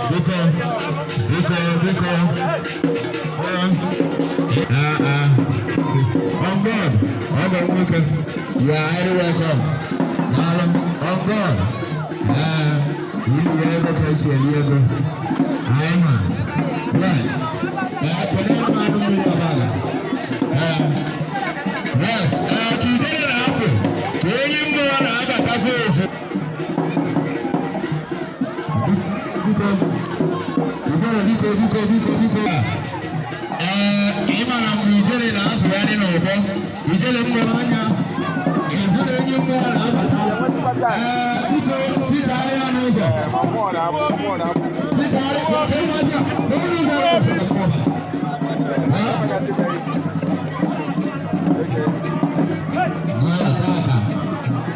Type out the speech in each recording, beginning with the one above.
Biko, biko, biko. Ah, ah. On God, ọgọ m nwoke, you are highly welcome. Daalụ, on God. Ee, ili ego ka esi eri ego. Anyị ma. Yes. Ee, kedu m anụ mmiri ọbara? Ee. Yes, ee, ka ijele na-apụ, ka enyi mmụọ na-abatakwa ozugbo. Biko, ijele, biko, biko, biko, biko. Ee, ị ma na mgbe ijele na-asụgharị n'ụbọ, ijele mmụọ anya, ịhụ na enyi mmụọ na-abata. Ee, biko, sichara n'ụzọ. Sichara, ka ịmasị a, ka onye ụzọ ahụ kwụsịrị mmụọ. Nwayọ tata,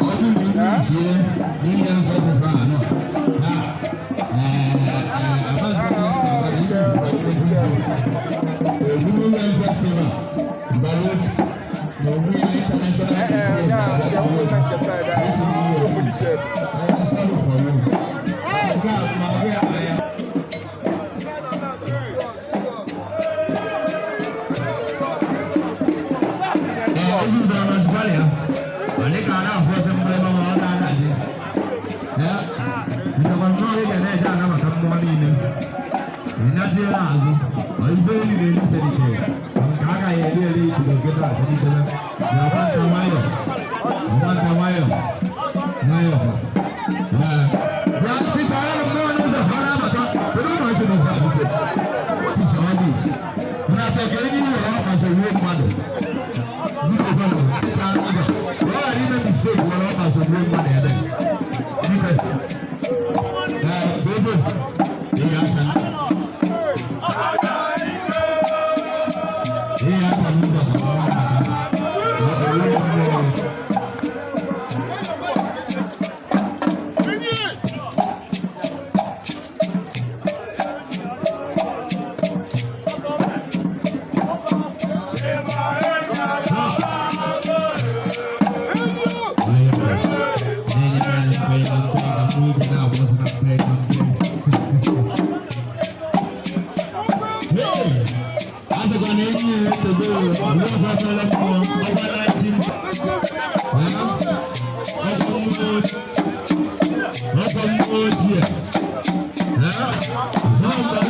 ọ bụrụ na ndị isie n'ihe mfe bụ fa anọ. Ha, ee, Ogunuwe Festival, Balos, Noguya International. Sorry for you. Nke a ma ọ bụ ya. Ee, ozu ụdọ nọzikwala ya. Ọ dị ka a na-afụ ọsọ mgbe ebe ọ na-adazi. Ee, nchekwa nnọọ ị ga na-eje anabata mmụọ niile. Ị naziela azụ, ọ ife eri na-eri selitere. Nke agaghị eri eri ibido nkịta aselitere. Na ọgbanta nwayọ, ọgbanta nwayọ, nwayọ. Ee, bịa sichara mmụọ n'ụzọ ka ọ na-abata. Kedu ụmụ esi n'ofe a biko? What is all this? Na-achọ ka enyi were ọkpa sogbuo mmadụ. Biko kwanụ, sichara n'ụzọ. Ka ọ ghara ime mistake were ọkpa sogbuo mmadụ ebe. Biko. Ee, bebe, ị ga-asa. Ị ga-asa n'ụzọ ka mmụọ bata. Ọ bụ mmụọ. Asịkwa na enyi ya etogo ọgbafere mmụọ ọgba 19 ọkọ mmụọ, ọkọ mmụọ ochie. Zọmba.